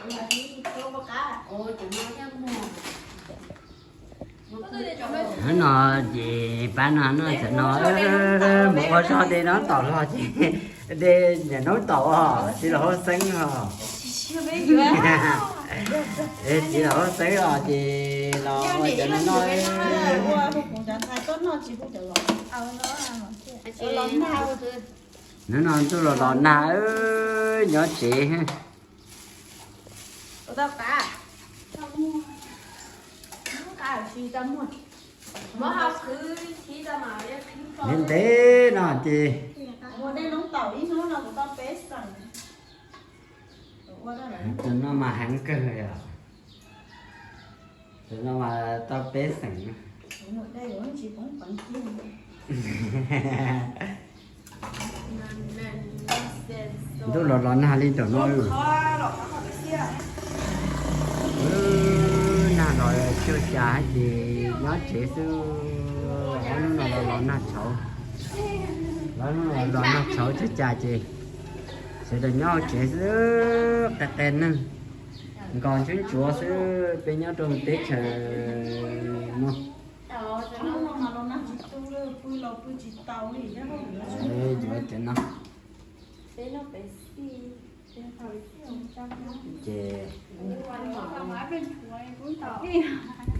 Hnub no ces pab no no tam no mus ua zog tej no tom los ces tej niam noob taum os, txiv laus hauv xeeb os. Txiv laus hauv xeeb os ces los ua cov no no. Hnub no ntuj los los nag, nyob tsev. Ntev ntev no ces tus no mas heev kawg os. Tus no mas tau peb xeem. Ntuj los los nag li nraum no. Nag los cuag cas ces nyob tsev xwb. Ob hnub no los los nag tshauv, ob hnub no los nag tshauv cuag cas ces sawv daws nyob hauv tsev xwb, qe qe neeg, nkos ntsuab ntsuav xwb. Peb nyob rau teb chaws no. Yuav cov no ces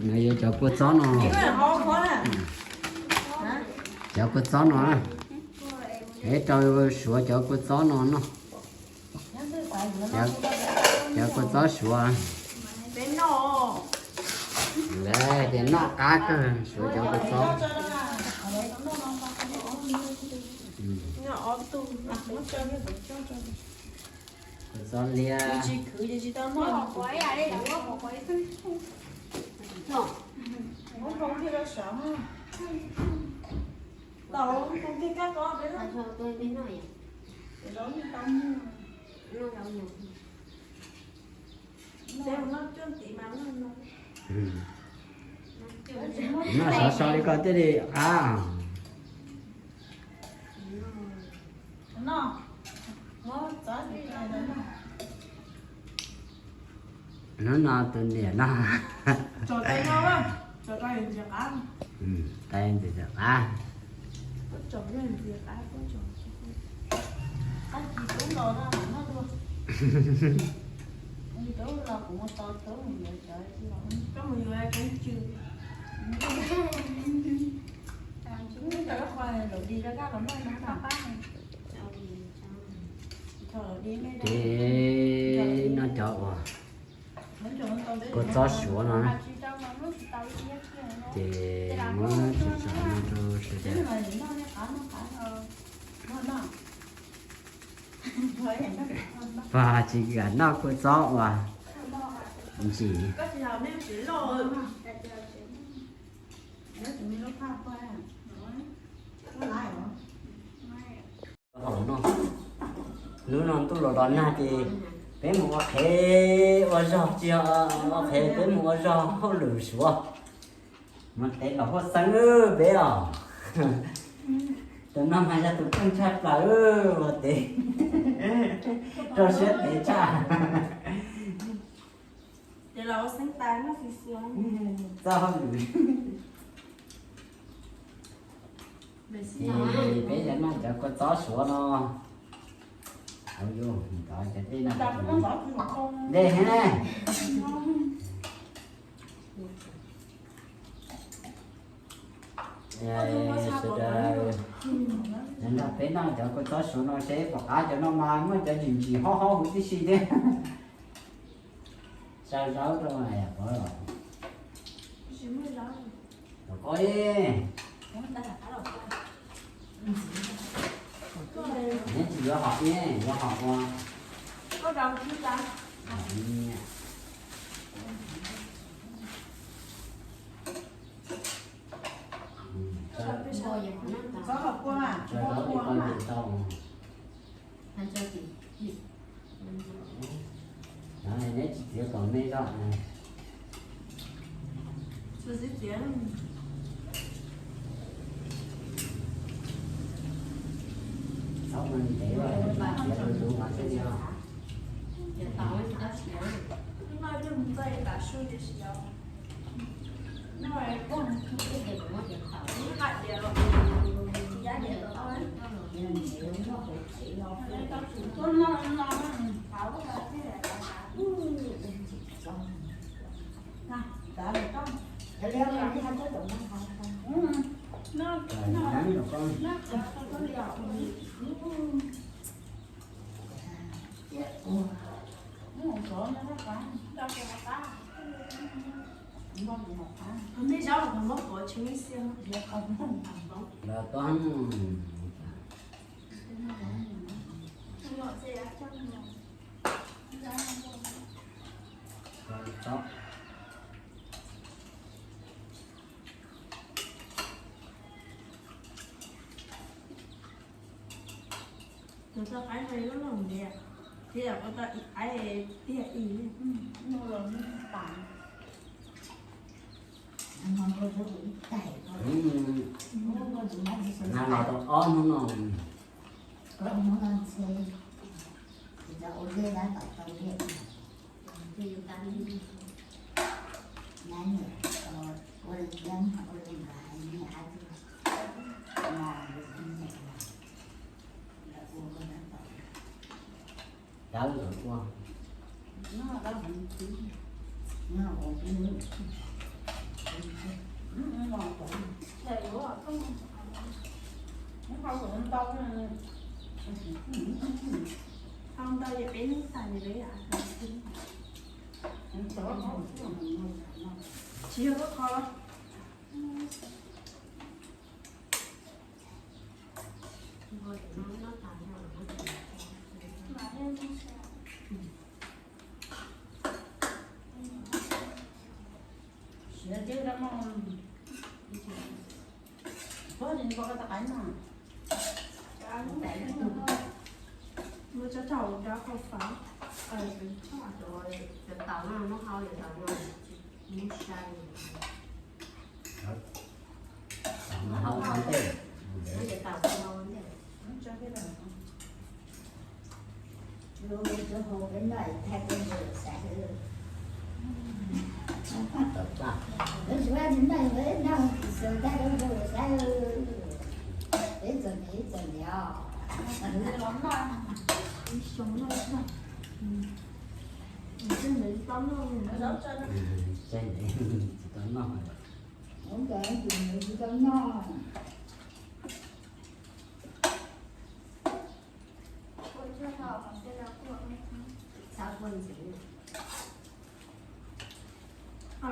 no yuav cov kua txob no, cov kua txob no, es rau Suav cov kua txob no no. Cov kua txob Suav, lawv tias noj qab kawg Suav cov kua txob. Kua txob liab. Noj sov so li ko thiaj li qab. Hnub no tus niam no, tais ntxim qab. Ces no cov uas kua txob Suav no na, ces muab tso no rau sawv daws. Pog tsis kam noj kua txob uas ntsim. Hnub no ntuj los los nag ces peb mus ua qhev ua zog, tsis yog ua qhev, peb mus ua zog hauj lwm Suav. Mus tev laus hauv xeeb peb os. Tus no mas yog tus kheej tshaj plaws, ua tev rau siab tev tshaj. Txoj hauj lwm. Ces peb yuav noj cov kua txob Suav no. Dej heev na. Sawv daws nrog peb noj cov kua txob Suav no seb puas qab. Cov no mas muaj cov ntsim ntsim hob hob huv tib si thiab. Sau zaub rau mas yam pov los. Los koj, neb tsis yuav hom ne, yuav hom ua. Tso zaub li ko ces tau. Neb tsis txiav kom me zog. Txhob ua ntev, txiav lus lus mas thiaj li os. Lawv tau Nws tau qaib no lub loog ntiag, thiab koj tau ib qaib tiag ib no los pas. Nag los tau ob hnub no. Hnub no ntshe tsis tau ua liaj dab tom tau liaj. Nab niam ua li yeeb ua li nkaus niam ab tug mos nkaus niam lawm ua dab tom. Dawb lawm ua. Tsis yog koj kho. Siav twb rau mog. Puab tsis nco koj tau qaib no. Muab tsob rau cov kau fav, cov taum no muab hau cov taum no, muab sai. Cov taum no ntej. Tsis tau noj.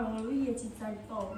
Lub yias tsis txais tom.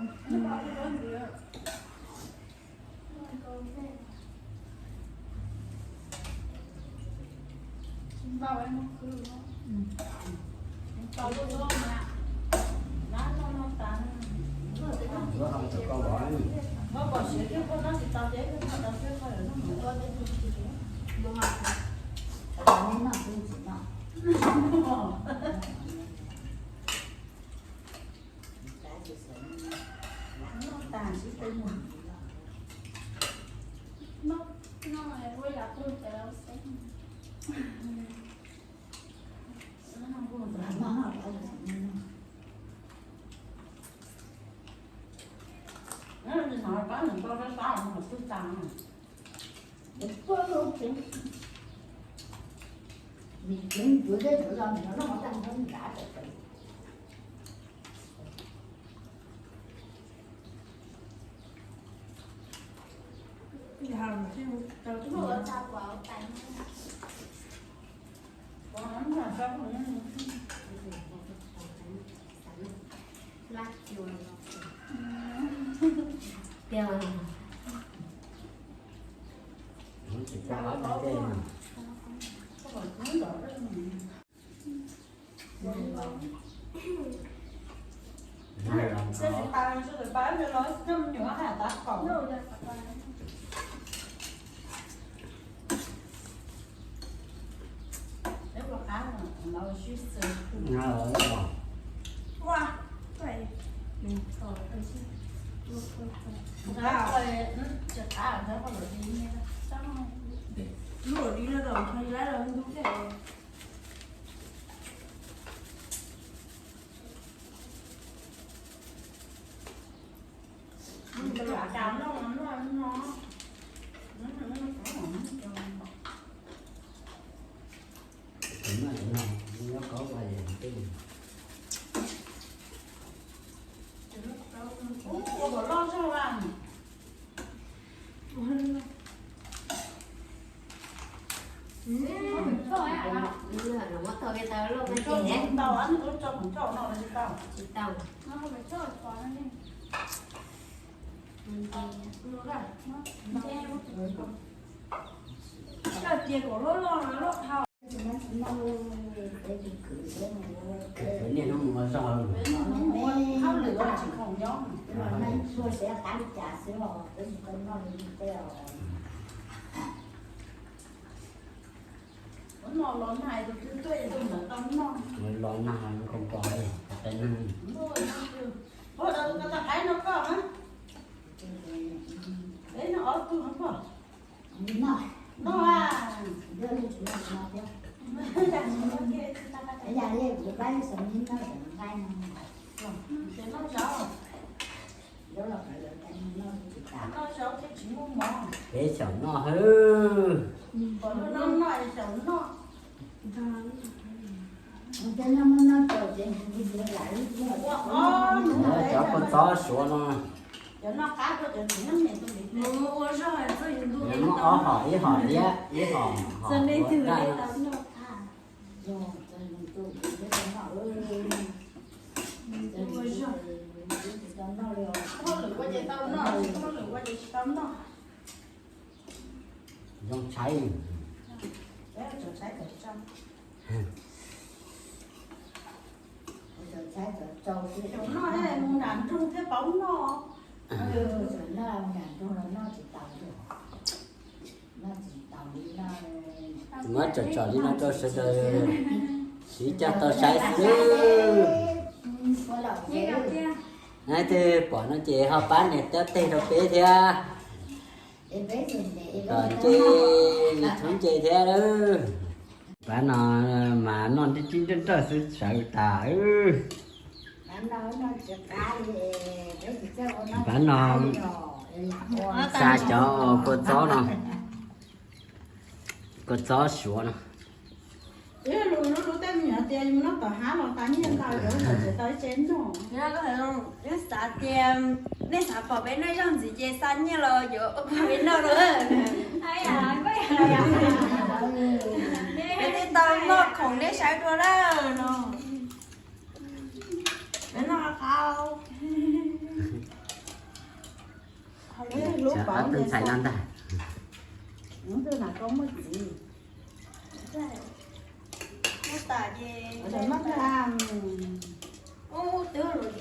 Ua kom loj zog a. Tau, tsis tau. Coj cia kom loj loj loj dhau. Niaj hnub mus ua zog. Hauj lwm tsis khoom nyob. Ua no los nag tus twg tuaj es tus ntawd tau noj. Los nag nkaus pos li, tais nag. Ua no koj tau qaib no koj na. Peb noj ob tug no koj. Noj a. Noj zaub. Noj zaub thiaj tsis muaj mob. Peb xyaum noj hwb. Kom noj noj es xyaum noj. Ua ob, cov kua txob suav no. Muab ob hom, ib hom liab, ib hom hom ua daj no. Hauj lwm ua ces tau noj, tsis hauj lwm ua ces tsis tau noj. Zoo tshaib. Xyaum noj mus nram nroog thiaj paub noj. Muab tsom tsom li no rau sawv daws siv coj tau saib xwb. Leej twg pom no ces ho pab nias teb teg rau peb thiab. Kom nce, txhob nce thiab. Pab no mas noj nrib nrib nrawj nrawj xwb sawv tas. Pab no xa cov kua txob no, kua txob suav no. Lub lub tej me nyuam tias yus noj tom hav los tas nyiaj ntau yuav tau ib tsev noj. Wb xav tias nej xav pom peb noj zog ntxiv ces xa nyiaj los yuav ua pab peb noj los. Peb thiaj tau noj khoom nej saib dua lawm no. Peb noj qab. Lub pov ntxhais no ntag. Hnub twg na koj muaj txiv? Muaj tas ces noj twb luaj